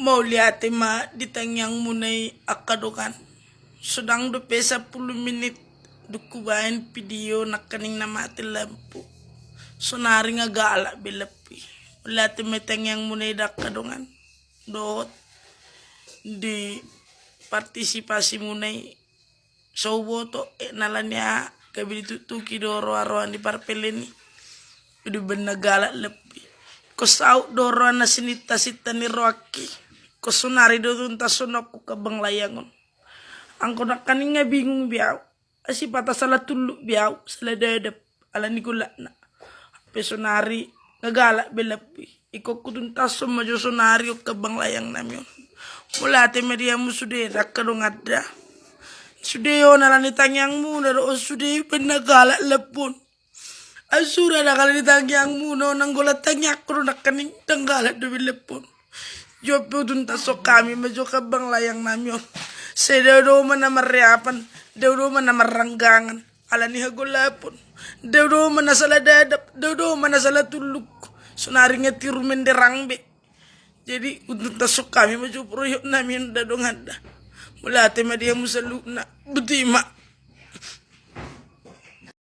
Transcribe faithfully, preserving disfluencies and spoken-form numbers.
Mauliate ma di tangiangmuna i angka dongan. Sonang dope sampulu minit dung hubaen video nangkaning na mate lampu. Sonari nga galak be lampu i. Mauliate ma di tangiangmuna i da angka dongan dohot di partisipasimuna i. So huboto, eh, na alani aha, gabe dituktuki do roa-roa ni parpele i. Udu baen na galak lampu i. Ingkon saut do roa na sininta-sinta ni rohangki. Ingkon sonari do tuntas songon on tu kambang layang on. Anggo nangkaning nga bingung be au. Asi pata sala tulluk be au, sala dadap. Alani golakna. Hape sonari nga galak be lampu i. Ingkon hutuntashon ma jo sonari on kambang layangnami on. Mauliate ma di hamu sude da angka dongan da. Sude on alani tangiangmuna do on sude baen na galak lampu on. Ai sura da alani tangiangmuna on, nang holan tangiangku do nangkaning ndang galak dope lampu on. Jop pe hutuntashon hami ma jo kambang layangnami on. Sai dao-dao ma na marreapan, dao-dao ma na marranggangan. Alani hagolapon. Dao-dao ma na sala dadap, dao-dao ma na sala tulluk. Sonari nga tiur menderang be. Jadi, hutuntashon hami ma jo parrohahononnami on da dongan da. Mauliate ma di hamu saluhutna. Botima.